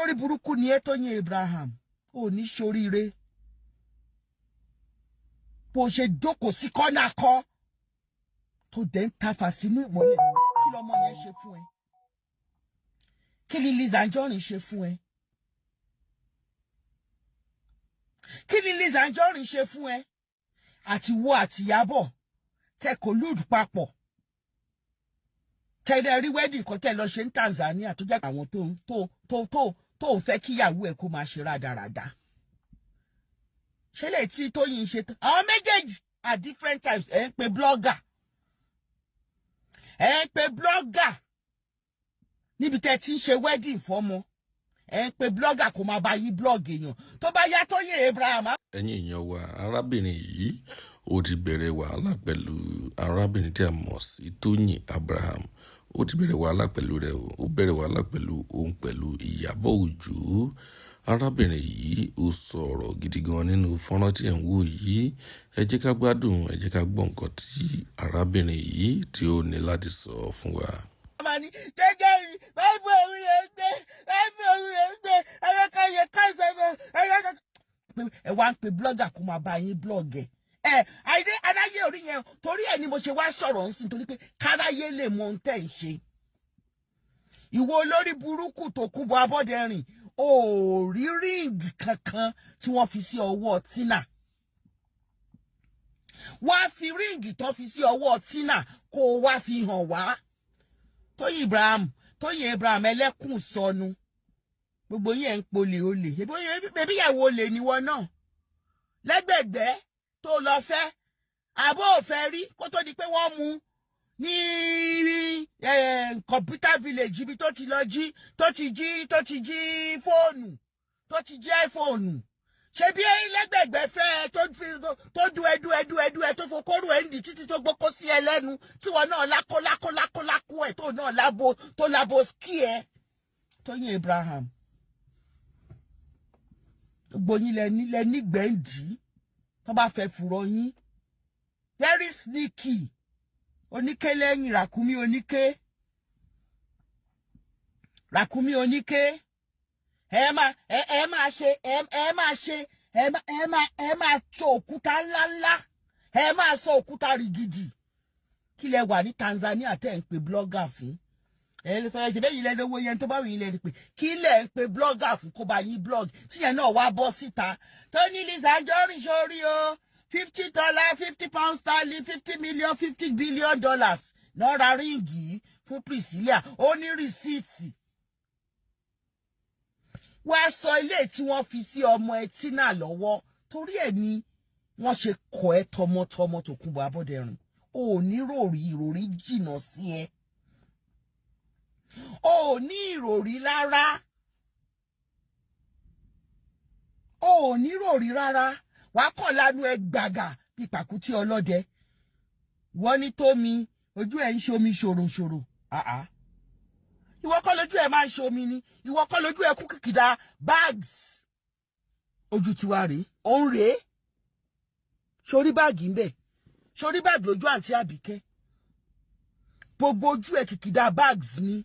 Olórí burúkú ni ẹ, Tóyìn Abraham. Ò ní ṣoríire bó ṣe jókòó sí kọ́nà kọ́ tó dẹ̀ ń tafà sínú ìmọ́lẹ̀. Kí lọmọ yẹn ṣe fún ẹ? Kí ni Liz Anjorin ṣe fún ẹ? Kí ni Liz Anjorin ṣe fún ẹ? Àti wo àti Ìyábọ̀ tẹ collude papọ̀, tẹ́lẹ̀ rí wedding kan tẹ́ lọ ṣe ní Tanzania, tó jẹ́ àwọn tó tó tó tó tó ń fẹ́ kíyàwó ẹ̀ kó máa ṣe rádaràda. Ṣẹlẹ̀ tí Tóyìn ṣe tán, àwọn méjèèjì at different times, ẹ̀ ń pe blogger, ẹ̀ ń pe blogger níbi tẹ́ ti ń ṣe wedding fọ́mọ, ẹ̀ ń pe blogger kó máa bá yí blog èèyàn. Tó bá yá, Tóyìn Abraham. Ẹ̀yin èèyàn wa, arábìnrin yìí, ó ti bẹ̀rẹ̀ wàhálà pẹ̀lú arábìnrin tí a mọ̀ sí Tóyìn Abraham. Ó ti bẹ̀rẹ̀ wàhálà pẹ̀lú rẹ̀ o. Ó bẹ̀rẹ̀ wàhálà pẹ̀lú òun pẹ̀lú Ìyábọ̀ Òjó. Arábìnrin yìí, ó sọ̀rọ̀ gidi gan nínú fọ́nrán tí ẹ̀ ń wò yìí. Ẹ jẹ́ ká gbádùn, ẹ jẹ́ ká gbọ́ nǹkan tí arábìnrin yìí tí ó ní láti sọ fún wa. Ní jẹ́jẹ́ báyìí, òun yẹn gbé báyìí, òun yẹn gbé ẹyẹkẹyẹ káìsẹ̀ ẹyẹkẹ. Ẹ wá ń pe blogger kó máa bá yín blog ẹ. Ẹ àìdé aráyé orí yẹn, torí ẹ ni mo ṣe wá sọ̀rọ̀ ńsìn, torí pé káráyé lè mọ ohun tẹ́ ń ṣe. Ìwọ olórí burúkú Tókunbọ̀ Abọ́dẹrìn, ò rí ring kankan tí wọ́n fi sí ọwọ́ Tina. Wá fi ring tó fi sí ọwọ́ Tina kó o wá fi hàn wá. Tóyìn Abraham, Tóyìn Abraham, ẹlẹ́kùn sọnù. Gbogbo yín ẹ̀ ń polè olè. Ebi ìyàwó olè níwọ náà lẹ́gbẹ̀gbẹ́ tó lọ fẹ́ àbó òfẹ́ rí kó tó di pé wọ́n mú ní Computer Village, ibi tó ti lọ jí, tó ti jí fóònù, tó ti jí iPhone. Ṣe bí lẹ́gbẹ̀gbẹ́ fẹ́ tó du ẹdú ẹdú ẹdú ẹ, tó fokóró ẹ ń di títí tó gbókó sí ẹ lẹ́nu, tí wọn náà lákó lákó lákó lákó ẹ, tó náà lábo, tó lábo ski ẹ. Tóyìn Abraham, gbogbo yín lẹ nígbẹ̀ǹdì tó bá fẹ́ fùrọ̀ yín, very sneaky. Oníké lẹ́yìn ràkúnmí, oníké ràkúnmí oníké. Ẹ máa ṣe, ẹ máa ṣe, ẹ máa tó òkúta ńláńlá, ẹ máa sọ òkúta rìgìdì. Kí lẹ wà ní Tanzania tẹ́ ń pe blogger fún? Ẹ lè sọ ẹ ṣe bẹ́ẹ̀ yìí lẹ́nu owó yẹn tó bá wù yín lẹ́nu pé kí lẹ̀ ń pe blogger fún kó bá yín blog, tíyẹn náà wá bọ́ síta tó ní Liz Anjorin sórí o, $50, £50 sterling, 50 million, $50 billion náà ra ring fún Priscilla. Ó ní receipt. Wá sọ ilé tí wọ́n fi sí ọmọ ẹtí náà lọ́wọ́. Torí ẹ̀ ni wọ́n ṣe kọ́ ẹ tọmọtọmọ. Tòkunbọ̀ Abọ́dẹrìn, ò ní ròrí, ìròrí jìnnà sí ẹ. Ò ní ìròrí rárá, ò ní ròrí rárá. Wàá kàn lánú ẹ gbàgà bíi pàkútí ọlọ́dẹ. Wọ́n ní tómi ojú ẹ̀ ń ṣomi ṣòroṣòro. Ìwọ kọ́ lójú ẹ̀ máa ń ṣomi ni? Ìwọ kọ́ lójú ẹ̀ kú kìkìdá bags? Ojú tiwa rèé, òun rèé. Sórí báàgì ń bẹ̀, sórí báàgì lójú àǹtí Àbíkẹ́. Gbogbo ojú ẹ̀ kìkìdá bags ni.